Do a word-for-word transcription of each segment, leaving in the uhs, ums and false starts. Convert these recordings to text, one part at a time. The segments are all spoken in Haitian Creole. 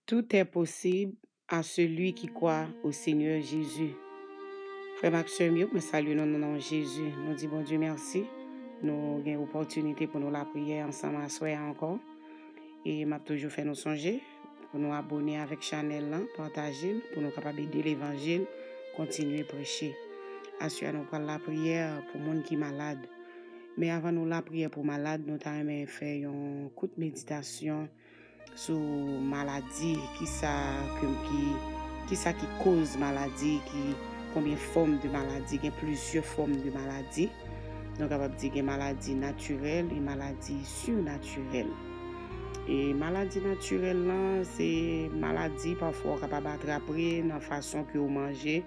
Tout est possible à celui qui croit au Seigneur Jésus. Frè m ak sè m yo, mwen salye nou nan non Jezi. Nou di Bondye mèsi. Nou gen opòtinite pou nou lapriyè ansanm aswè a ankò. E m ap toujou fè nou sonje pou nou abòne avèk chanèl lan, pataje l, pou nou kapab ede levanjil kontinye preche. Aswè a nou pral lapriyè pou moun ki malad. Men avan nou lapriyè pou malad, nou ta renmen fè yon kout meditasyon sou maladi, kisa ke, ki, kisa ki koz maladi, ki, konbyen fòm de maladi, gen plizyè fòm de maladi. Nou kapab di gen maladi natirèl e maladi sinatirèl. E maladi natirèl lan, se maladi pafwa w kapab atrape nan fason ke w manje,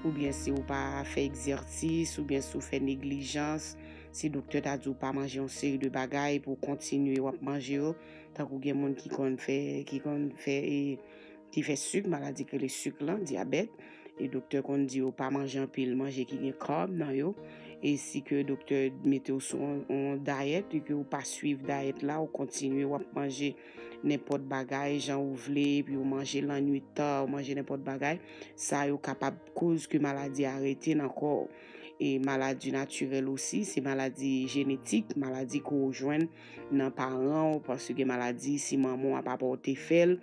oubyen si w pa fè egzèsis, oubyen si w fè neglijans, si doktè ta di w pa manje yon seri de bagay pou w kontinye w ap manje yo, tankou gen moun ki konn fè, ki konn fè, e, ki fè sik, maladi k rele sik lan, dyabèt, e doktè konn di yo pa manje anpil manje ki gen kab nan yo, e si ke doktè mete w sou yon, yon dayèt, e ke w pa swiv dayèt la, w kontinye w ap manje nenpòt bagay, jan w vle, epi w manje lannwit ta, w manje nenpòt bagay, sa yo kapab koz ke maladi a rete nan kò w. E maladi natirèl osi, se maladi jenetik, maladi ke w jwenn nan paran w, paske gen maladi, si manman w a papa w te fè l,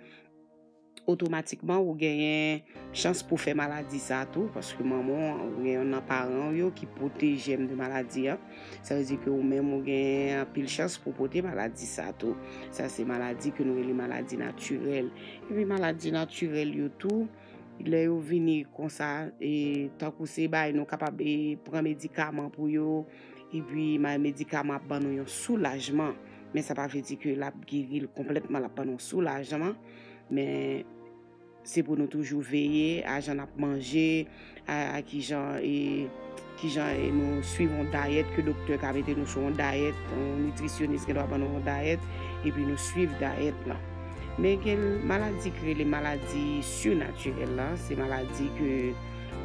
otomatikman ou genyen chans pou fè maladi sa tou, paske manman w, ou gen yon nan paran w yo ki pwoteje m de maladi a. Sa vle di ke ou menm ou gen anpil chans pou pote maladi sa tou. Sa se maladi ke nou rele maladi natirèl. Epi maladi natirèl yo tou, lè yo vini konsa, e, tankou se bagay nou kapab, e, pran medikaman pou yo, epi ma-, medikaman ap ban nou yon soulajman. Men sa pa vle di ke l ap geri l konplètman, l ap ban nou yon soulajman. Men se pou nou toujou veye a jan n ap manje, a, a kijan, e, kijan, e, nou swiv yon dayèt, ke doktè ka mete nou sou yon dayèt, yon nitrisyonis gen dwa ban nou yon dayèt, epi nou swiv dayèt lan. Men gen maladi k rele maladi sinatirèl lan, se maladi ke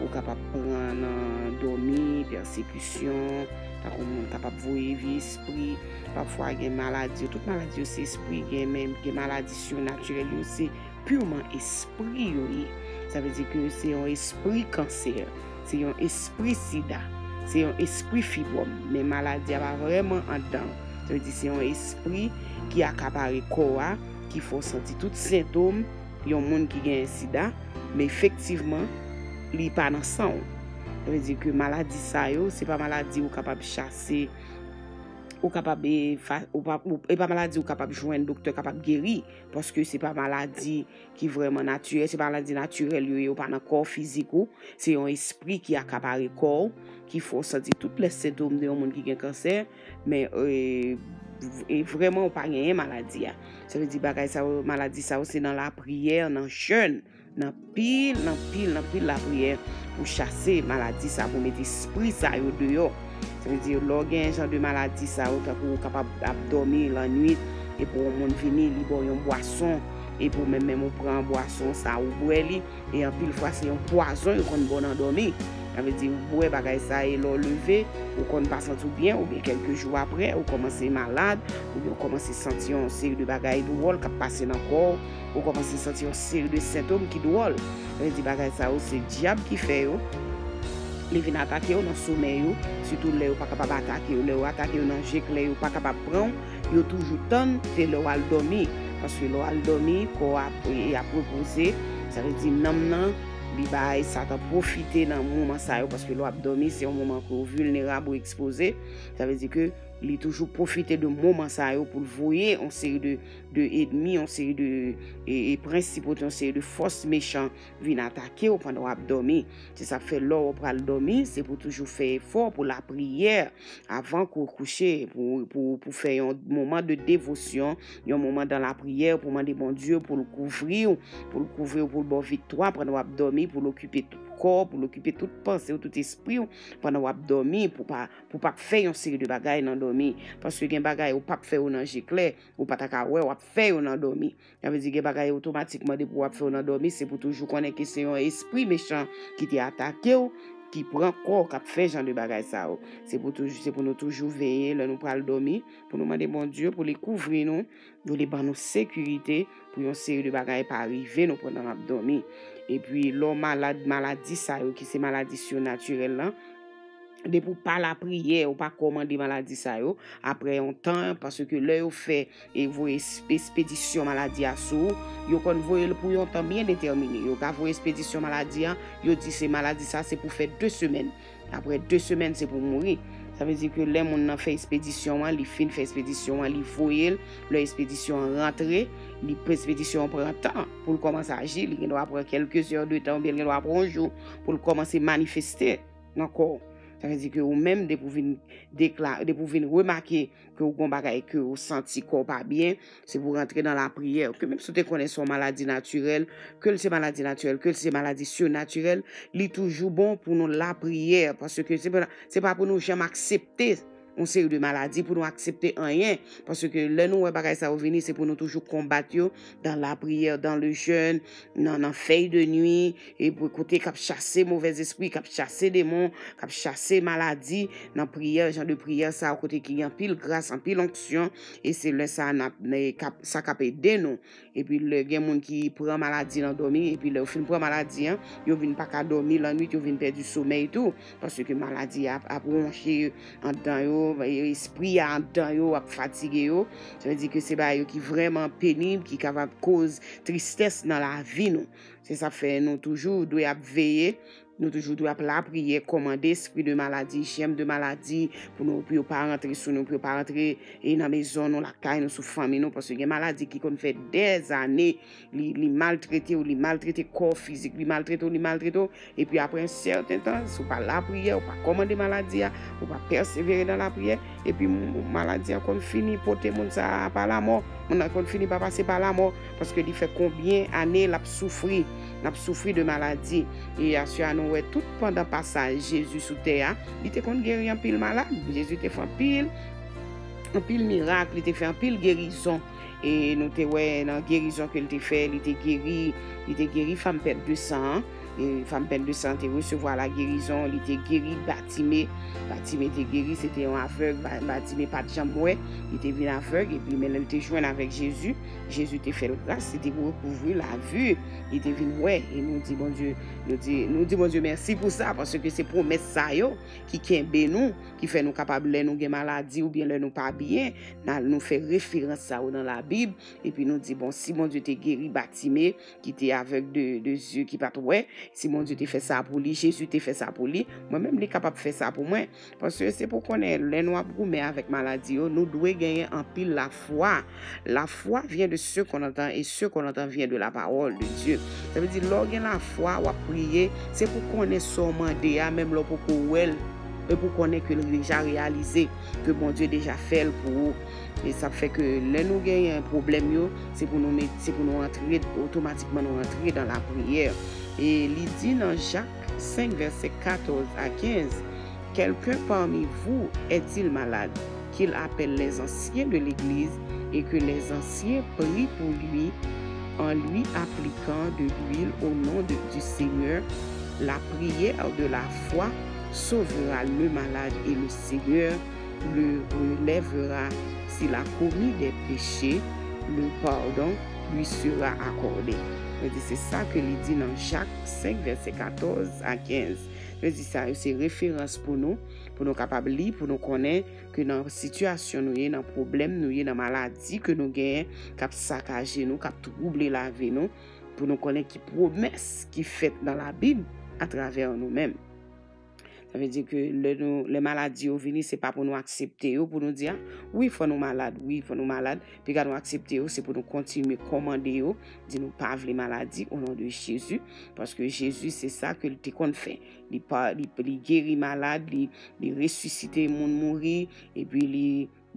ou kapab pran nan dòmi, pèsekisyon, tankou moun kapab voye vye espri. Pafwa gen maladi yo, tout maladi yo se espri, gen menm, gen maladi sinatirèl yo, se pirman espri yo ye. Sa vle di ke se yon espri kansè, se yon espri sida, se yon espri fibwòm. Men maladi a pa vrèman anndan. Sa vle di se yon espri ki akapare kò a, ki fè w santi tout sentòm yon moun ki genyen sida, men efektivman, li pa nan san w. Sa vle di ke maladi sa yo, se pa maladi ou kapab chase, ou kapab, e, fa-, ou pa, ou, e pa maladi ou kapab jwenn, doktè kapab geri, paske se pa maladi ki vrèman natirèl, se pa maladi natirèl yo ye, yo pa nan kò fizik ou, se yon espri ki akapare kò w, ki fè w santi tout lè sentòm de yon moun ki gen kansè, men, e, v-, e vrèman ou pa genyen maladi a. Sa vle di bagay sa yo, maladi sa yo, se nan lapriyè, nan jèn, nan pil, nan pil, nan pil lapriyè pou chase maladi sa, pou mete espri sa yo deyò. Sa vle di, lè w gen jan de maladi sa yo, tankou ou kapab ap dòmi lannwit, epi yon moun vini, li ba w yon bwason, epi ou menm menm ou pran bwason sa, ou bwè li, e anpil fwa se yon pwazon yo konn ba w nan dòmi. Sa vle di, ou bwè bagay sa, e lè w leve, ou konn pa santi w byen, oubyen kèlke jou apre, ou kòmanse malad, oubyen ou kòmanse santi yon seri de bagay dwòl k ap pase nan kò w, ou kòmanse santi yon seri de sentòm ki dwòl. Sa vle di bagay sa yo se dyab ki fè yo. Li vin atake w nan somèy ou, sitou lè yo pa kapab atake w, lè yo atake w nan je klè, yo pa kapab pran w, yo toujou tann, se lè w al dòmi. Paske lè w al dòmi, kò a ap, e, ap repoze. Sa vle di nanm nan, li bay Satan pwofite nan moman sa yo, paske lè w ap dòmi, se yon moman ke w vilnerab, ou ekspoze. Sa vle di ke li toujou pwofite de moman sa yo pou l voye yon seri de, de ènmi, yon seri de, e, e, prensip, yon seri de fòs mechan vin atake w pandan w ap dòmi. Se sa k fè lè w pral dòmi, se pou toujou fè efò pou lapriyè avan ke w kouche, pou, pou, pou fè yon moman de devosyon, yon moman dan lapriyè, pou mande Bondye pou l kouvri w, pou l kouvri w, pou l ba w viktwa pandan w ap dòmi, pou l okipe tout kò w, pou l okipe tout panse w, tout espri w pandan w ap dòmi, pou pa, pou pa fè yon seri de bagay nan dòmi. Paske gen bagay ou p ap fè yo nan je klè, ou pa ta ka wè w ap fè yo nan dòmi. Sa vle di gen bagay otomatikman depi w ap fè yo nan dòmi, se pou toujou konnen ke se yon espri mechan ki te atake w, ki pran kò, k ap fè jan de bagay sa yo. Se pou toujou, se pou nou toujou veye lè nou pral dòmi, pou nou mande Bondye pou li kouvri nou, pou li ban nou sekirite, pou yon seri de bagay pa rive nou pandan n ap dòmi. Epi, lè w malad, maladi sa yo ki se maladi sinatirèl lan, depi w pa lapriyè, ou pa kòmande maladi sa yo, apre yon tan, paske lè yo fè e voye esp-, espedisyon maladi a sou ou, yo konn voye l pou yon tan byen detèmine. Yo ka voye espedisyon maladi a, yo di se maladi sa, se pou fè de semèn. Apre de semèn, se pou mouri. Sa vle di ke lè moun nan fè espedisyon an, li fin fè espedisyon an, li voye l, lè espedisyon an rantre, li, espedisyon an pran tan pou l kòmanse aji, li gen dwa pran kèlke zè de tan, oubyen li gen dwa pran yon jou pou l kòmanse manifeste nan kò w. Sa vle di ke ou menm, depi w vin dekla-, depi w vin remake ke w gon bagay ke w santi kò w pa byen, se pou w rantre nan lapriyè. Ke menm si w te konnen se yon maladi natirèl, ke l se maladi natirèl, ke l se maladi sinatirèl, li toujou bon pou nou lapriyè, paske se pa, se pa pou nou janm aksepte yon seri de maladi, pou nou aksepte anyen, paske lè nou wè bagay sa yo vini, se pou nou toujou konbat yo dans la prière, dans le jeûne, nan, nan fèy de nwi, e pou kote k ap chase movèzespri, k ap chase demon, k ap chase maladi, nan priyè, jan de priyè sa yo, kote ki gen anpil gras, anpil onksyon, e se lè sa n ap, n, k ap, sa k ap ede nou. Epi lè gen moun ki pran maladi nan dòmi, epi lè yo fin pran maladi an, yo vin pa ka dòmi lannwit, yo vin pèdi somèy tou, paske maladi a ap, ap wonche anndan yo, espri a anndan yo ap fatige yo. Sa vle di ke se bagay yo ki vrèman penib, ki kapab koz tristès nan lavi nou. Se sa k fè nou toujou dwe ap veye, nou toujou dwe ap lapriyè, kòmande espri de maladi, jèm de maladi, pou nou, pou yo pa rantre sou nou, pou yo pa rantre, e, nan mezon nou, lakay nou, sou fanmi nou, paske gen maladi ki konn fè dèzane, li, li maltrete w, li maltrete kò fizik, li maltrete w, li maltrete w, epi apre yon sèten tan, si w pa lapriyè, ou pa kòmande maladi a, ou pa pèsevere nan lapriyè, epi m-, maladi a konn fini pote moun sa a pa lamò. Moun nan konn fini pa pase pa lamò, paske li fè konbyen ane l ap soufri, l ap soufri de maladi. E aswè a, nou wè tout pandan pasaj Jezi sou tè a, li te konn geri anpil malad. Jezi te fè anpil, anpil mirak, li te fè anpil gerizon. E nou te wè nan gerizon ke l te fè, li te geri, li te geri fanm pèt de san an. E fanm pèt de san an te resevwa lagerizon, li te geri Batime. Batime te geri, se te yon avèg, Ba-, Batime pa t janm wè, li te vin avèg, epi men lè l te jwenn avèk Jezi, Jezi te fè l gras, li te rekouvri lavi, li te vin wè. E nou di Bondye, nou di, nou di Bondye mèsi pou sa, paske se pwomès sa yo ki kenbe nou, ki fè nou kapab, lè nou gen maladi oubyen lè nou pa byen, n al, nou fè referans sa yo nan Labib, epi nou di, bon, si Bondye te geri Batime, ki te avèg de, de zye, ki pa t wè, si Bondye te fè sa pou li, Jezi te fè sa pou li, mwen menm li kapab fè sa pou mwen. Paske se pou konnen, lè nou ap goumen avèk maladi yo, nou dwe genyen anpil lafwa. La foi vient de ce qu'on entend et ce qu'on entend vient de la parole de Dieu. Sa vle di, lè w gen lafwa, w ap priye, se pou konnen sa w mande a, menm lè w poko wè l, e pou konnen ke l deja reyalize, ke Bondye deja fè l pou ou. E sa fè ke lè nou genyen pwoblèm yo, se pou nou met, se pou nou antre, otomatikman nou antre dan lapriyè. E li di nan Jak senk, vèsè katòz a kenz, Quelqu'un parmi vous est-il malade? Qu'il appelle les anciens de l'église et que les anciens prient pour lui en lui appliquant de l'huile au nom de, du Seigneur. La prière de la foi sauvera le malade et le Seigneur le relèvera. S'il a commis des péchés, le pardon lui sera accordé. Mwen di, se sa ke li di nan Jak senk, vèsè katòz a kenz. Mwen di, sa yo se referans pou nou, pou nou kapab li, pou nou konnen ke nan sitiyasyon nou ye, nan pwoblèm nou ye, nan maladi ke nou genyen, k ap sakaje nou, k ap twouble lavi nou, pou nou konnen ki pwomès ki fèt nan Labib atravè nou menm. Sa vle di ke lè nou, lè maladi yo vini, se pa pou nou aksepte yo, pou nou di, a, wi, fò nou malad, wi, fò nou malad. Piga nou aksepte yo, se pou nou kontinye kòmande yo, di nou pa vle maladi, o non de Jezi, paske Jezi, se sa ke l te konn fè. Li pa, li, li geri malad, li, li resisite moun mouri, epi li,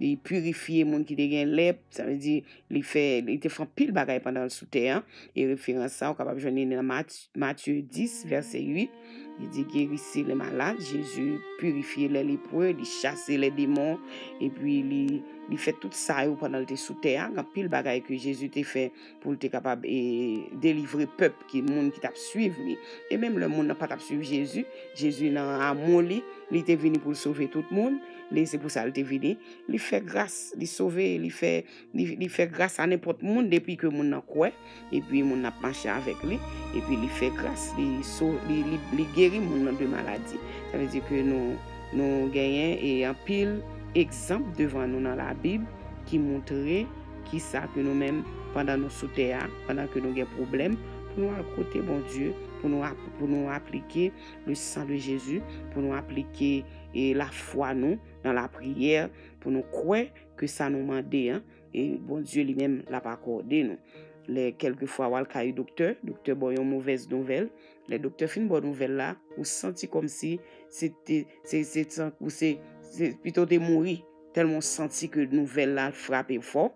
li pirifye moun ki te gen lèp, sa vle di, li fè, li te fè anpil bagay pandan l sou tè a. E referans sa, ou kapab jwenn li nan Mat-, Matye dis, vèsè uit, Li di, guérissez les malades, Jezi pirifye lè lepre, li chase lè demon, epi li, li fè tout sa yo pandan l te sou tè a. Gen anpil bagay ke Jezi te fè pou l te kapab e, delivre pèp ki, moun ki t ap swiv li. E menm lè moun nan pa t ap swiv Jezi, Jezi nan amou li, li te vini pou l sove tout moun. Li, se pou sa l te vini. Li fè gras, li sove, li fè, li, li fè gras a nenpòt moun depi ke moun nan kwè. Epi moun nan ap mache avèk li. Epi li fè gras, li, so, li, li, li geri moun nan de maladi. Sa vle di ke nou, nou genyen e anpil egzanp devan nou nan Labib ki montre kisa ke nou menm, pandan nou sou tè a, pandan ke nou gen pwoblèm, pou nou al kote Bondye, pou nou ap-, pou nou aplike le sang de Jésus, pou nou aplike e lafwa nou nan lapriyè, pou nou kwè ke sa nou mande an, e Bondye li menm l ap akòde nou. Lè kèlkefwa w al kay doktè, doktè ba w yon movèz nouvèl. Lè doktè fin ba w nouvèl la, ou santi kòmsi se te, se, se tankou se, se pito te mouri. Tèlman w santi ke nouvèl la frape w fò.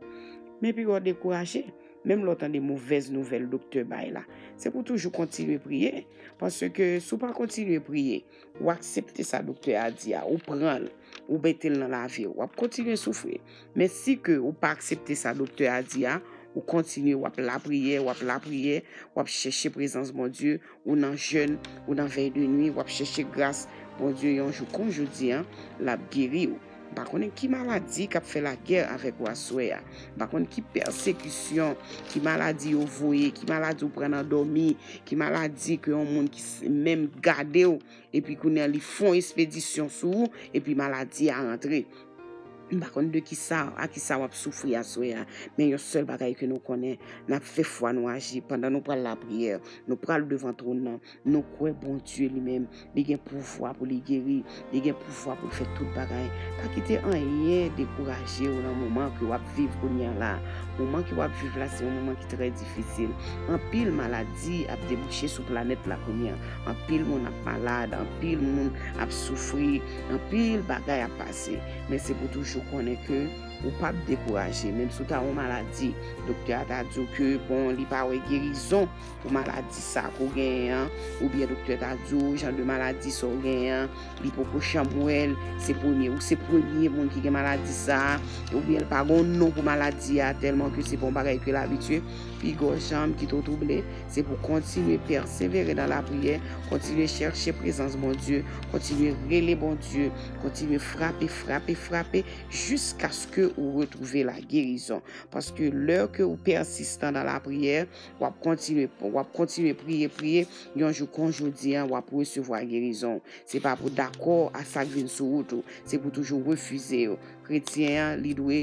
Men piga w dekouraje. Menm lè w tande movèz nouvèl doktè bay la, se pou toujou kontinye priye. Paske si w pa kontinye priye, ou aksepte sa doktè a di a, ou pran l, ou mete l nan lavi w, w ap kontinye soufri. Men si ke ou pa aksepte sa doktè a di a, ou kontinye, w ap lapriyè, w ap lapriyè, w ap chèche prezans Bondye, ou nan jèn, ou nan vèy de nwi, w ap chèche gras Bondye, yon jou kon jodi an, l ap geri w. M pa konnen ki maladi k ap fè lagè avèk ou aswè a. M pa konn ki pèsekisyon, ki maladi yo voye, ki maladi ou pran nan dòmi, ki maladi ke yon moun ki s-, menm gade w, epi kounye a li fè yon espedisyon sou ou, epi maladi a rantre. M pa konn de kisa, a kisa w ap soufri aswè a, men yon sèl bagay ke nou konnen, n ap fè fwa nou aji pandan nou pral lapriyè, nou pral devan twòn nan, nou kwè Bondye li menm, li gen pouvwa pou li geri, li gen pouvwa pou l fè tout bagay. Pa kite anyen dekouraje w nan moman ke w ap viv kounye a la. Moman ke w ap viv la, se yon moman ki trè difisil. Anpil maladi ap debouche sou planèt la kounye a. Anpil moun ap malad, anpil moun ap soufri, anpil bagay ap pase. Men se pou toujou konnen ke ou p ap dekouraje. Menm si w ta yon maladi, doktè a ta di w ke, bon, li pa wè gerizon pou maladi sa ke w genyen an, oubyen doktè ta di w, jan de maladi sa w genyen an, li poko janm wè l, se premye, ou se premye moun ki gen maladi sa a, oubyen l pa gen yon non pou maladi a, tèlman ke se pa yon bagay ke l abitye, piga w janm kite w twouble, se pou kontinye pèsevere nan lapriyè, kontinye chèche prezans Bondye, kontinye rele Bondye, kontinye frape, frape, frape, jiskaske ou retwouve lagerizon. Paske lè ke ou pèsistan nan lapriyè, w ap kontinye, w ap kontinye priye, priye, yon jou kon jodi an, w ap resevwa gerizon. Se pa pou dakò a sa k vin sou wout ou, se pou toujou refize yo. Kretyen an, li dwe,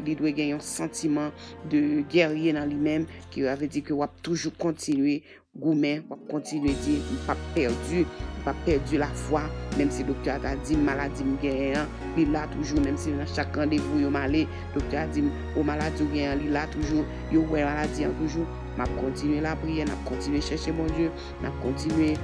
li dwe gen yon santiman de gèrye nan li menm, ki sa vle di ke w ap toujou kontinye goumen, w ap kontinye di, "M p ap pèdi, m p ap pèdi lafwa, menm si doktè a ta di m maladi m genyen an, li la toujou, menm si nan chak randevou yo m ale, doktè a di m, o, maladi w genyen an, li la toujou, yo wè maladi an toujou." M ap kontinye lapriyè, n ap kontinye chèche Bondye, n ap kontinye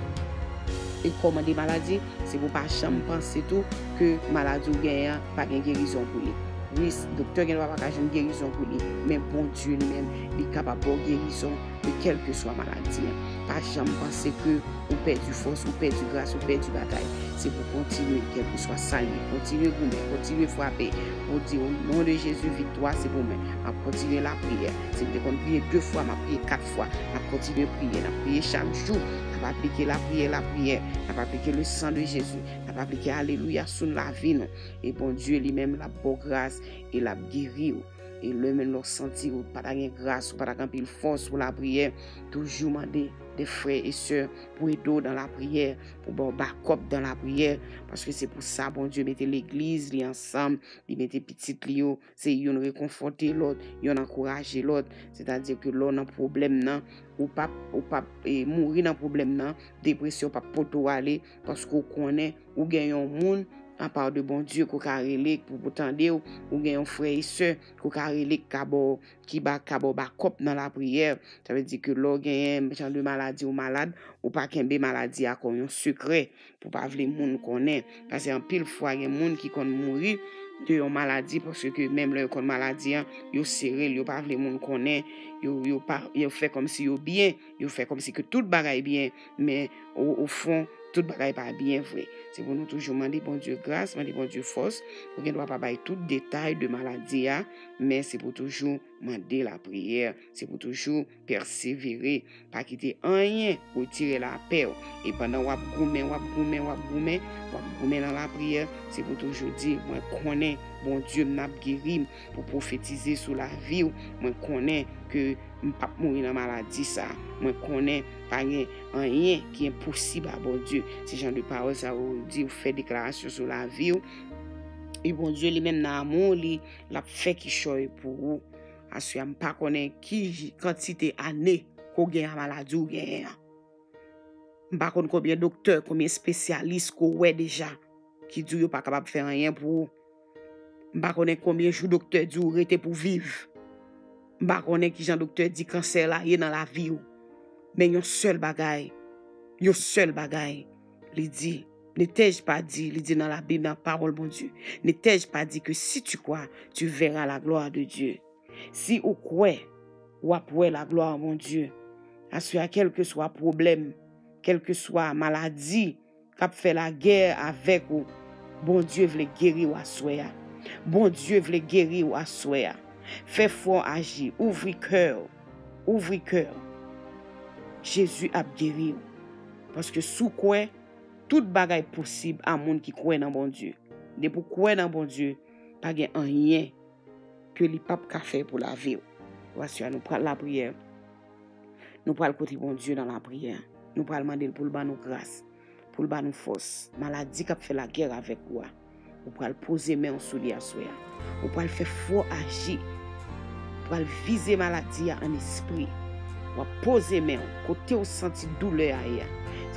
e kòmande maladi, se pou w pa janm panse tou ke maladi w genyen an pa gen gerizon pou li. Wi, doktè gen dwa pa ka jwenn gerizon pou li, men Bondye li menm, li kapab ba w gerizon de kèlkeswa maladi an. Pa janm panse ke ou pèdi fòs, ou pèdi gras, ou pèdi batay. Se pou kontinye, kèlkeswa sa l ye, kontinye goumen, kontinye frape, pou w di, "O non de Jezi, viktwa se pou mwen." M ap kontinye lapriyè. Si m te konn priye de fwa, m ap priye kat fwa. M ap kontinye priye, n ap priye chak jou. N ap aplike lapriyè, lapriyè. N ap aplike le sang de Jésus. N ap aplike alelouya sou lavi nou. E Bondye li menm, l ap ba w gras e l ap geri w. E lè menm lè w santi ou pa ta gen gras, ou pa ta gen anpil fòs pou lapriyè, toujou mande de frè e sè pou ede w nan lapriyè, pou ba w bakòp nan lapriyè, paske se pou sa Bondye mete legliz li ansanm, li mete pitit li yo, se youn rekonfòte lòt, youn ankouraje lòt. Sètadi ke lè w nan pwoblèm nan, ou p ap, ou p ap, e, mouri nan pwoblèm nan, depresyon p ap pote w ale, paske w konnen ou gen yon moun apa de Bondye ke w ka rele pou, pou tande w, ou gen yon frè e sè ke w ka rele ki ka ba w, ki ba, ka ba w bakòp nan lapriyè. Sa vle di ke lè w genyen jan de maladi, ou malad, ou pa kenbe maladi a kòm yon sekrè pou pa vle moun konnen. Paske anpil fwa, gen moun ki konn mouri de yon maladi, paske menm lè yo konn maladi an, yo sere l, yo pa vle moun konnen, yo, yo, pa, yo fè kòmsi yo byen, yo fè kòmsi ke tout bagay byen, men o, o fon, tout bagay pa byen vre. Se pou nou toujou mande Bondye gras, mande Bondye fòs. Ou gen dwa pa bay tout detay de maladi a, men se pou toujou mande lapriyè, se pou toujou pèsevere, pa kite anyen retire lapè w. E pandan w ap goumen, w ap goumen, w ap goumen, w ap goumen nan lapriyè, se pou toujou di, mwen konnen Bondye m ap geri m, pou pwofetize sou lavi w, mwen konnen ke m p ap mouri nan maladi sa. Mwen konnen pa gen anyen ki enposib a Bondye. Se jan de pawòl sa yo di, ou fè deklarasyon sou lavi w. E Bondye li menm nan amou li, l ap fè kichòy pou ou. Aswè a, m pa konnen ki kantite ane ke w gen a maladi w genyen an. M pa konn konbyen doktè, konbyen espesyalis ke w wè deja ki di w yo pa kapab fè anyen pou ou. M pa konnen konbyen jou doktè di w rete pou viv. M pa konnen kijan doktè di kansè la ye nan lavi w. Men yon sèl bagay, yon sèl bagay, li di, n'étais-je pas dit, li di nan Labib, nan pawòl Bondye, n'étais-je pas dit que si tu crois, tu verras la gloire de Dieu. Si ou kwè, w ap wè laglwa Bondye. Aswè a, kèlkeswa pwoblèm, kèlkeswa maladi k ap fè lagè avèk ou, Bondye vle geri w aswè a. Bondye vle geri w aswè a. Fè fwa w aji, ouvri kè w, ouvri kè w. Jezi ap geri w. Paske si w kwè, tout bagay posib a moun ki kwè nan Bondye. Depi w kwè nan Bondye, pa gen anyen ke li p ap ka fè pou lavi w. Aswè a, nou pral lapriyè. Nou pral kote Bondye nan lapriyè. Nou pral mande l pou l ban nou gras, pou l ban nou fòs. Maladi k ap fè lagè avèk ou a, ou pral poze men w sou li aswè a. Ou pral fè fwa w aji. Ou pral vize maladi a an espri. W ap poze men w kote w santi doulè a ye a.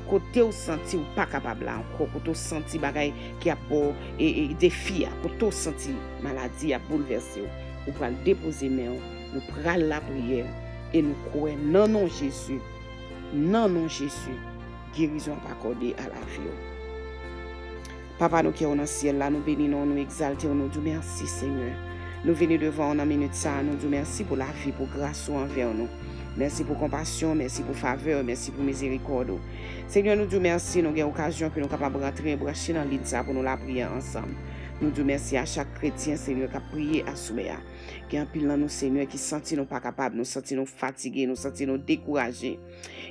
Kote w santi w pa kapab la ankò. Kote w santi bagay ki ap ba w e, e, defi a. Kote w santi maladi ap boulvèse w. Ou pral depoze men w. Nou pral lapriyè. E nou kwè nan non Jezi. Nan non Jezi. Gerizon ap akòde a lavi w. Papa nou ki w nan syèl la, nou beni non w, nou egzalte w, nou di w mèsi, Senyè. Nou vini devan w nan minit sa a, nou di w mèsi pou lavi, pou gras ou anvè nou. Mèsi pou konpasyon, mèsi pou favè, mèsi pou mizerikòd ou. Senyè, nou di w mèsi, nou gen okazyon ke nou kapab rantre branche nan liy sa pou nou lapriyè ansanm. Nou di w mèsi a chak kretyen, Senyè, k ap priye aswè a. Gen anpil nan nou, Senyè, ki santi nou pa kapab, nou santi nou fatige, nou santi nou dekouraje.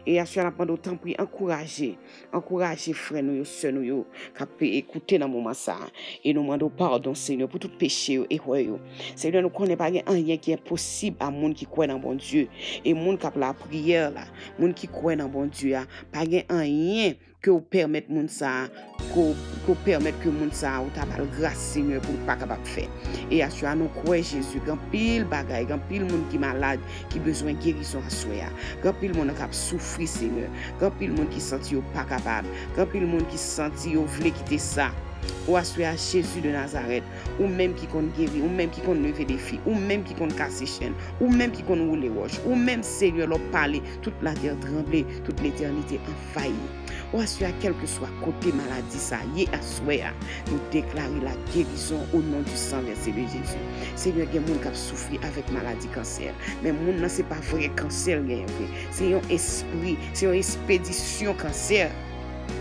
E aswè a, n ap mande w, tanpri, ankouraje. Ankouraje frè nou yo, sè nou yo, k ap ekoute nan moman sa a. E nou mande w padon, Senyè, pou tout peche yo, erè yo. Senyè, nou konnen pa gen anyen ki enposib a moun ki kwè nan Bondye. E moun k ap lapriyè la, moun ki kwè nan Bondye a, pa gen anyen ke w pèmèt moun sa a, ke w, ke w pèmèt ke moun sa a, ou ta ba l gras, Senyè, pou l pa kapab fè. E aswè a, nou kwè, Jezi, gen anpil bagay, gen anpil moun ki malad, ki bezwen gerizon aswè a. Gen anpil moun k ap soufri, Senyè. Gen anpil moun ki santi yo pa kapab. Gen anpil moun ki santi yo vle kite sa. O aswè a, Jezi de Nazarèt, ou menm ki konn geri, ou menm ki konn leve defi, ou menm ki konn kase chenn, ou menm ki konn woule wòch, ou menm, Senyè, lè w pale, tout latè tranble, tout letènite anvayi. O aswè a, kèlkeswa kote maladi sa ye aswè a, nou deklare la gerizon o non di san vèse de Jezi. Senyè, gen moun k ap soufri avèk maladi kansè, men moun nan se pa vrè kansè l genyen vre. Se yon espri, se yon espedisyon kansè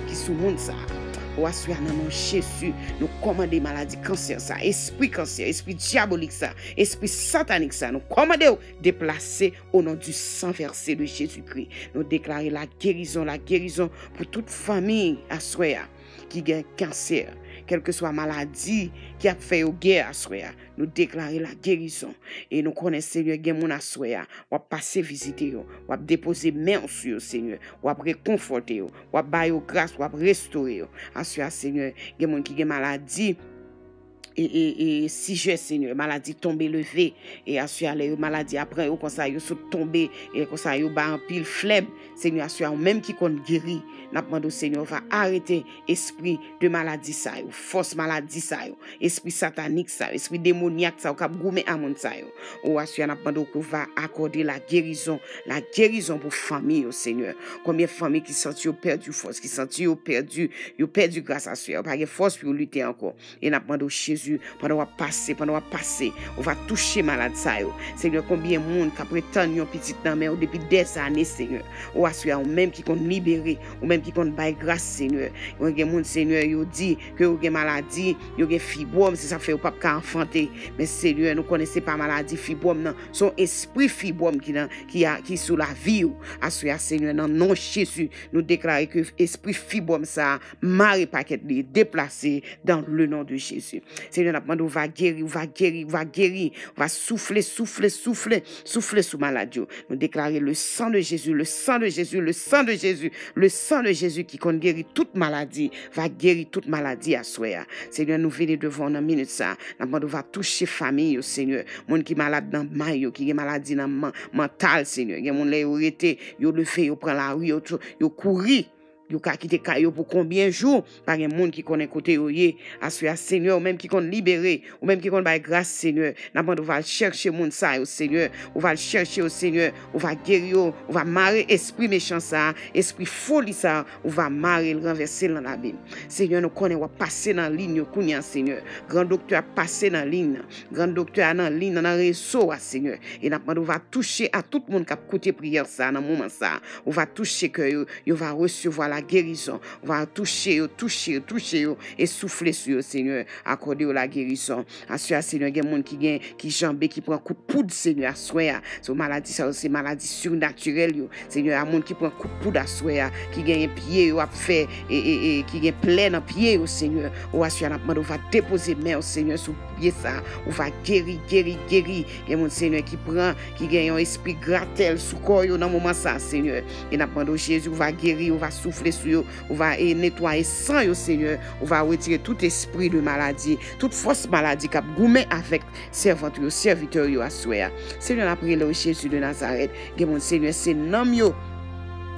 ki sou moun sa a. O aswè a, nan non Jezi, nou kòmande maladi kansè sa, espri kansè, espri dyabolik sa, espri satanik sa, nou kòmande w deplase o non di san vèse de Jezikri. Nou deklare la gerizon, la gerizon pou tout fanmi aswè a ki gen kansè, kèlkeswa maladi ki ap fè yo gè aswè a. Nou deklare la gerizon. E nou konnen, Senyè, gen moun aswè a, w ap pase vizite yo, w ap depoze men w sou yo, Senyè, w ap rekonfòte yo, w ap ba yo gras, w ap restore yo. Aswè a, Senyè, gen moun ki gen maladi, e, e, e, sijè, Senyè, maladi tonbe leve. E aswè a, lè yo maladi a pran yo konsa, yo sot tonbe, e konsa yo ba anpil flèb. Senyè, aswè a, ou menm ki konn geri, n ap mande w, Senyè, w va arete espri de maladi sa yo, fòs maladi sa yo, espri satanik sa yo, espri demonyak sa yo k ap goumen a moun sa yo. O aswè a, n ap mande w ke w va akòde la gerizon, la gerizon pou fanmi yo, Senyè. Konbyen fanmi ki santi yo pèdi fòs, ki santi yo pèdi, yo pèdi gras aswè a, yo pa gen fòs pou yo lite ankò. E n ap mande w, Jezi, Jezi, pandan w ap pase, pandan w ap pase, ou va touche malad sa yo. Senyè, konbyen moun k ap ret tann yon pitit nan men w depi dèzane, Senyè? O, aswè a, ou menm ki konn libere, ou menm ki konn bay gras, Senyè. Gen moun, Senyè, yo di ke yo gen maladi, yo gen fibwòm, se sa k fè yo p ap ka anfante. Men, Senyè, nou konnen se pa maladi fibwòm nan, se yon espri fibwòm ki nan, ki a, ki sou lavi w. Aswè a, Senyè, nan non Jezi, nou deklare ke espri fibwòm sa a mare pakèt li, deplase dans le nom de Jésus. Senyè, n ap mande w va geri, w va geri, w va geri, w va soufle, soufle, soufle, soufle sou malad yo. Nou deklare le sang de Jésus, le sang de Jésus, le sang de Jésus, le sang de Jésus ki konn geri tout maladi, va geri tout maladi aswè a. Senyè, nou vini devan w nan minit sa a. N ap mande w va touche fanmi yo, Senyè. Moun ki malad nan may yo, ki gen maladi nan man-, mantal, Senyè. Gen moun lè yo rete, yo leve, yo pran lari, yo, yo kouri. Yo ka kite kay yo pou konbyen jou? Pa gen moun ki konnen kote yo ye. Aswè a, Senyè, ou menm ki konn libere, ou menm ki konn bay gras, Senyè. N ap mande w va al chèche moun sa yo, Senyè. Ou va al chèche yo, Senyè. Ou va geri yo. Ou va mare espri mechan sa a, espri foli sa a. Ou va mare l, ranvèse l nan labim. Senyè, nou konnen w ap pase nan liy yo kounye a, Senyè. Gran doktè ap pase nan liy nan. Gran doktè a nan liy nan, nan rezo a, Senyè. E n ap mande w va touche a tout moun k ap koute priyè sa a nan moman sa a. Ou va touche kè yo, yo va resevwa la gerizon. Ou va touche yo, touche yo, touche yo, e soufle sou yo, Senyè. Akòde yo la gerizon. Aswè a, Senyè, gen moun ki gen, ki janbe, ki pran kout poud, Senyè, aswè a. Se maladi sa yo, se maladi sirnatirèl yo. Senyè, a moun ki pran kout poud aswè a, ki genyen pye yo ap fè, e, e, e, ki gen plè nan pye yo, Senyè. O, aswè a, n ap mande w va depoze men w, Senyè, sou pye sa. Ou va geri, geri, geri. Gen moun, Senyè, ki pran, ki gen yon espri gratèl sou kò yo nan moman sa, Senyè. E n ap mande w, Jezi, ou va geri, ou va soufle sou yo, ou va, e, netwaye san yo, Senyè. Ou va retire tout espri de maladi, tout fòs maladi k ap goumen avèk sèvant yo, sèvitè yo aswè a. Senyè, n ap rele w, Jezi de Nazarèt. Gen moun, Senyè, se nanm yo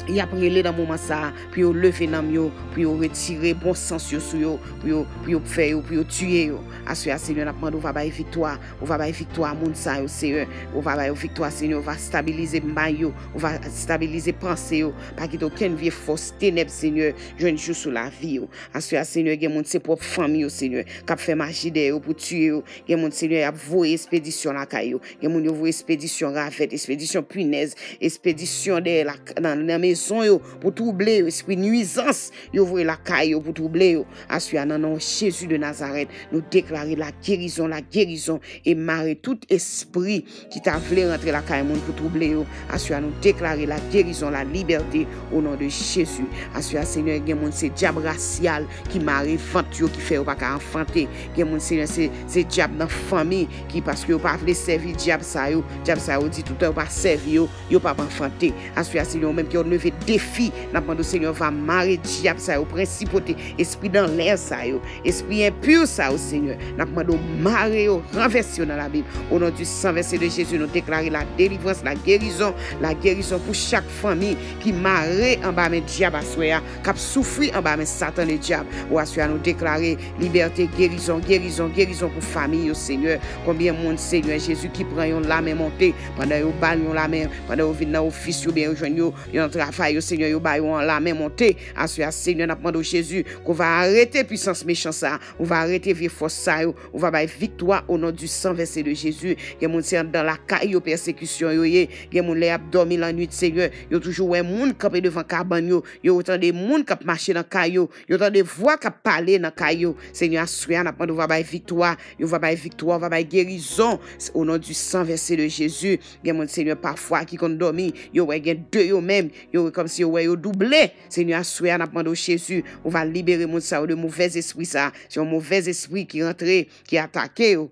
y ap rele nan moman sa a, pou yo leve nanm yo, pou yo retire bon sans yo sou yo, pou yo, pou yo fè yo, pou yo tiye yo. Aswè a, Senyè, n ap mande w va bay viktwa, ou va bay viktwa a moun sa yo, Senyè. Ou va bay yo viktwa, Senyè, ou va stabilize may yo, ou va stabilize panse yo. Pa kite okenn vye fòs tenèb, Senyè, jwenn jou sou lavi yo. Aswè a, Senyè, gen moun se pwòp fanmi yo, Senyè, k ap fè maji dèyè yo pou tiye yo. Gen moun, Senyè, y ap voye espedisyon lakay yo. Gen moun yo voye espedisyon ravèt, espedisyon pinèz, espedisyon dèyè lak-, nan, nan mezon yo pou twouble yo, espri nwizans yo voye lakay yo pou twouble yo. Aswè a, nan non Jezi de Nazarèt, nou deklare la gerizon, la gerizon, e mare tout espri ki ta vle rantre lakay moun pou twouble yo. Aswè a, nou deklare la gerizon, la libète, o non de Jezi. Aswè a, Senyè, gen moun se dyab rasyal ki mare vant yo, ki fè yo pa ka anfante. Gen moun, Senyè, se, se dyab nan fanmi ki, paske yo pa vle sèvi dyab sa yo, dyab sa yo di toutan yo pa sèvi yo, yo p ap anfante. Aswè a, Senyè, ou menm ki leve defi, n ap mande w, Senyè, va mare dyab sa yo, prensipote, espri danlè sa yo, espri enpi sa yo, Senyè. N ap mande w mare yo, ranvèse yo nan labim. O non di san vèse de Jezi, nou deklare la delivrans, la gerizon, la gerizon pou chak fanmi ki mare anba men dyab aswè a, k ap soufri anba men Satan le dyab. O, aswè a, nou deklare libète, gerizon, gerizon, gerizon pou fanmi yo, Senyè. Konbyen moun, Senyè Jezi, ki pran yon lamen monte pandan yo ba l yon lamen, pandan yo vin nan ofis yo, oubyen yo jwenn yo, yo nan travay yo, Senyè, yo ba yo yon lamen monte? Aswè a, Senyè, n ap mande w, Jezi, ke w va arete pisans mechan sa a, ou va arete vye fòs sa yo, ou va bay viktwa o non di san vèse de Jezi. Gen moun se anndan lakay yo pèsekisyon yo ye. Gen moun lè y ap dòmi lannwit, Senyè, yo toujou wè moun kanpe devan kabann yo. Yo tande moun k ap mache nan kay yo. Yo tande vwa k ap pale nan kay yo. Senyè, aswè a, n ap mande w va bay viktwa. Yo va bay viktwa, ou va bay gerizon. O non di san vèse de Jezi. Gen moun, Senyè, pafwa ki konn dòmi, yo wè gen de yo menm. Yo wè kòmsi yo wè yo double. Senyè, aswè a, n ap mande w, Jezi, ou va libere moun sa yo de movèz espri sa. Se yon movèz espri ki rantre, ki atake yo.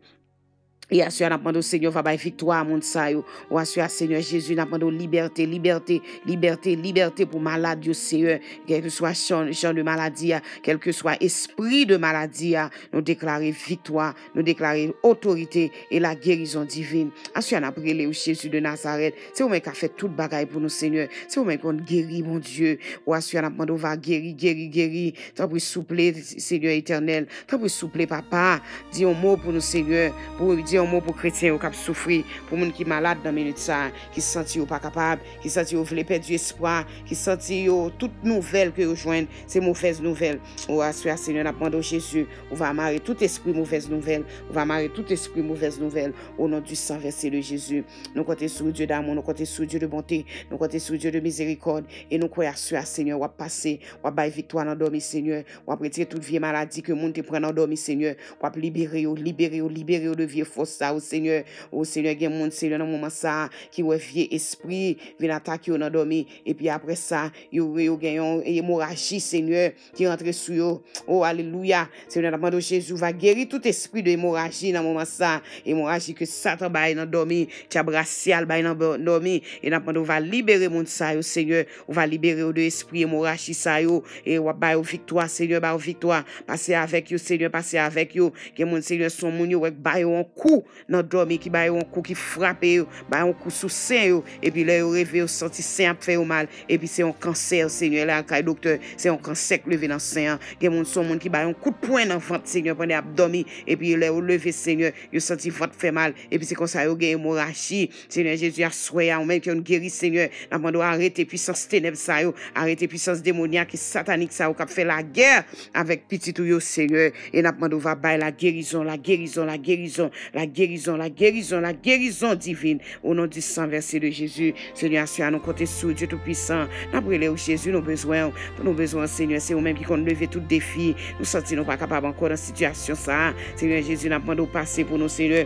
E aswè a, n ap mande w, Senyè, ou va bay viktwa a moun sa yo. Ou aswè a, Senyè Jezi, n ap mande w libète, libète, libète, libète pou malad yo, Senyè. Kèlkeswa jan, jan de maladi a, kèlkeswa espri de maladi a, nou deklare viktwa, nou deklare otorite e la gerizon divin. Aswè a, n ap rele w, Jezi de Nazarèt. Se ou menm k ap fè tout bagay pou nou, Senyè. Se ou menm ki konn geri, Bondye. Ou aswè a, n ap mande w va geri, geri, geri. Tanpri, souple, Senyè Etènèl. Tanpri, souple, Papa. Di yon mo pou nou, Senyè. Pou di Yon mo pou kretyen yo k ap soufri, pou moun ki malad nan minit sa a, ki santi yo pa kapab, ki santi yo vle pèdi espwa, ki santi yo, tout nouvèl ke yo jwenn, se movèz nouvèl. O, aswè a, Senyè, n ap mande w, Jezi, ou va mare tout espri movèz nouvèl, ou va mare tout espri movèz nouvèl, o non di san vèse de Jezi. Nou konte sou Dye damou, nou konte sou Dye de bonte, nou konte sou Dye de mizerikòd, e nou kwè aswè a, Senyè, w ap pase, w ap bay viktwa nan dòmi, Senyè, w ap retire tout vye maladi ke moun te pran nan dòmi, Senyè, w ap libere yo, libere yo, libere yo de vye fòs sa yo, Senyè. O Senyè, gen moun, Senyè, nan moman sa a, ki wè vye espri vin atake yo nan dòmi, epi apre sa, yo, yo gen yon emoraji, Senyè, ki rantre sou yo. O, alelouya. Senyè, n ap mande w, Jezi, ou va geri tout espri de emoraji nan moman sa. Emoraji ke Satan bay nan dòmi, dyab rasyal bay nan bò-, dòmi. E n ap mande w va libere moun sa yo, Senyè. Ou va libere yo de espri emoraji sa yo. E w ap ba yo viktwa, Senyè, ba yo viktwa. Pase avèk yo, Senyè, pase avèk yo. Gen moun, Senyè, se yon moun yo wè k ba yo yon kou nan dòmi, ki ba yo yon kou, ki frape yo, ba yo yon kou sou sen yo, epi lè yo reve, yo santi sen ap fè yo mal, epi se yon kansè, Senyè, lakay doktè, se yon kansè k leve nan sen an. Gen moun, se yon moun ki ba yo yon kout pwen nan vant, Senyè, pandan y ap dòmi, epi lè yo leve, Senyè, yo santi vant fè mal, epi se konsa yo gen emoraji. Senyè Jezi, aswè a, ou menm ki konn geri, Senyè, n ap mande w arete pwisans tenèb sa yo, arete pwisans demonyak e satanik sa yo k ap fè lagè avèk pitit ou yo, Senyè. E n ap mande w va bay la guérison, la guérison, la guérison, la guérison, la guérison, la guérison divine. Au nom du sang versé de Jésus, Senyè, aswè a nou konte sou ou, Dye Toupisan. N ap rele w, Jezi, nou bezwen w. Nou bezwen w, Senyè. Se ou menm ki konn leve tout defi. Nou santi nou pa kapab ankò nan sitiyasyon sa a. Senyè Jezi, n ap mande w pase pou nou, Senyè.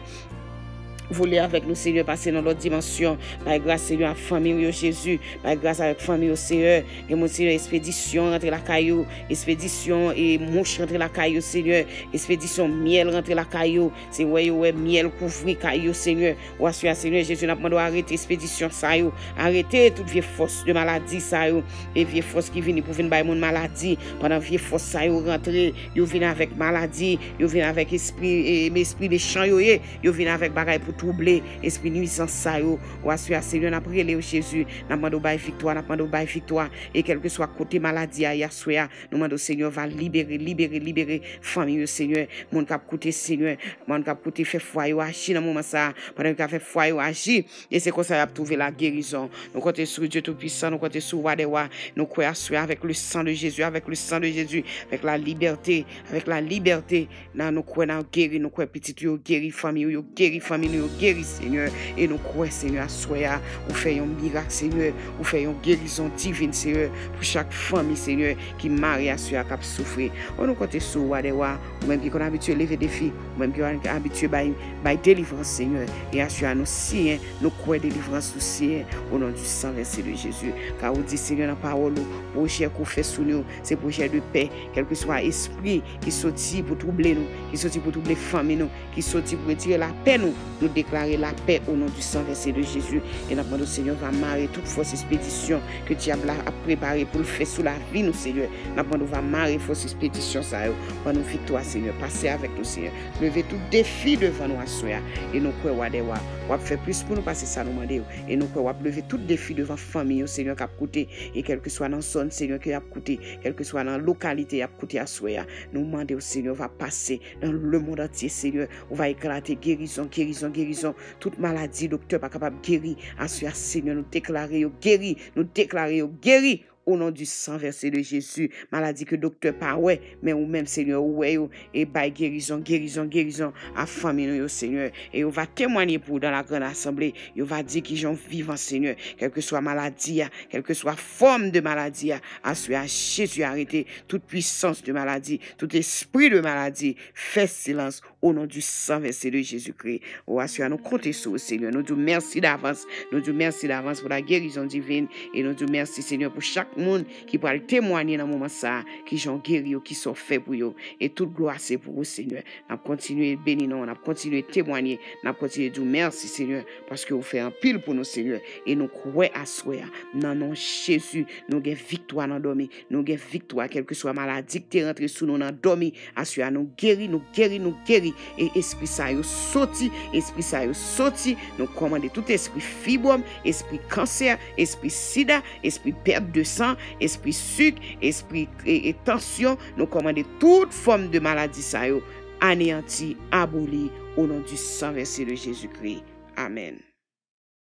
Vole avèk nou, Senyè, pase nan lòt dimansyon. Bay gras, Senyè, a fanmi w yo, Jezi. Bay gras avèk fanmi yo, Senyè. Gen moun, Senyè, espedisyon rantre lakay yo. Espedisyon e mouch rantre lakay yo, Senyè. Espedisyon myèl rantre lakay yo. Se wè yo wè myèl kouvri kay yo, Senyè. O aswè a, Senyè Jezi, n ap mande w arete espedisyon sa yo. Arete tout vye fòs de maladi sa yo. E vye fòs ki vini pou vin bay moun maladi. Pandan vye fòs sa yo rantre, yo vin avèk maladi, yo vin avèk espri, e, espri mechan yo ye. Yo vin avèk bagay pou twouble, espri nwizans sa yo. O aswè a, Senyè, n ap rele w, Jezi. N ap mande w bay viktwa, n ap mande w bay viktwa. E kèlkeswa kote maladi a ye aswè a, nou mande w, Senyè, va libere, libere, libere fanmi yo, Senyè. Moun k ap koute, Senyè. Moun k ap koute, fè fwa yo aji nan moman sa a. Pandan yo ka fè fwa yo aji, e se konsa y ap twouve lagerizon. Nou konte sou Dye Toupisan, nou konte sou Wa dè Wa. Nou kwè aswè avèk le sang de Jésus, avec le sang de Jésus, avec la liberté, avec la liberté. Nan nou kwè nan geri, nou kwè pitit yo geri, fanmi yo geri, fanmi nou yo geri, Senyè. E nou kwè, Senyè, aswè a, ou fè yon mirak, Senyè. Ou fè yon gerizon divin, Senyè, pou chak fanmi, Senyè, ki mare aswè a, k ap soufri. O, nou konte sou ou, Wa dè Wa. Ou menm ki konn abitye leve defi, ou menm ki konn abitye bay, bay delivrans, Senyè. E aswè a, nou siyen, nou kwè delivrans ou siyen, o non di san vèse de Jezi. Ka ou di, Senyè, nan pawòl ou, pwojè ke ou fè sou nou, se pwojè de pè, kèlkeswa espri ki soti pou twouble nou, ki soti pou twouble fanmi nou, ki soti pou retire lapè nou, nou deklare lapè o non di san vèse de Jezi. E n ap mande w, Senyè, va mare tout fòs espedisyon ke dyab la ap prepare pou l fè sou lavi nou, Senyè. N ap mande w, va mare fòs espedisyon sa yo. Ban nou viktwa, Senyè. Pase avèk nou, Senyè. Leve tout defi devan nou aswè a. E nou kwè, Wa dè Wa, w ap fè plis pou nou pase sa nou mande w. E nou kwè w ap leve tout defi devan fanmi yo, Senyè, k ap koute. E kèlkeswa nan zòn, Senyè, ke y ap koute, kèlkeswa nan lokalite y ap koute aswè a, nou mande w, Senyè, w va pase dans le monde entier, Senyè. Ou va eklate gerizon, gerizon, gerizon. Tout maladi doktè pa kapab geri, aswè a, Senyè, nou deklare yo geri, nou deklare yo geri. O non di san vèse de Jezi, maladi ke doktè pa wè, men ou menm, Senyè, ou wè yo, e bay gerizon, gerizon, gerizon a fanmi nou yo, Senyè. E yo va temwanye pou ou dans la grande assemblée. Yo va di kijan w vivan, Senyè. Kèlkeswa maladi a, kèlkeswa fòm de maladi a, aswè a, Jezi arete tout pwisans de maladi, tout espri de maladi. Fè silans o non di san vèse de Jezikri. O, aswè a, nou konte sou ou, Senyè. Nou di w mèsi davans. Nou di w mèsi davans pou la guérison divine. E nou di w mèsi, Senyè, pou chak moun ki pral temwanye nan moman sa a, kijan w geri yo, kisa w fè pou yo. E tout glwa se pou ou, Senyè. N ap kontinye beni non w, n ap kontinye temwanye, n ap kontinye di w mèsi, Senyè, paske ou fè anpil pou nou, Senyè. E nou kwè aswè a, nan non Jezi, nou gen viktwa nan dòmi. Nou gen viktwa, kèlkeswa maladi k te rantre sou nou nan dòmi. Aswè a, nou geri, nou geri, nou geri. E espri sa yo soti, espri sa yo soti. Nou kòmande tout espri fibwòm, espri kansè, espri sida, espri pèt de san, espri sik, espri, e, e, tansyon. Nou kòmande tout fòm de maladi sa yo. aneyanti, aboli, au nom du sang versé de Jésus-Christ. Amen.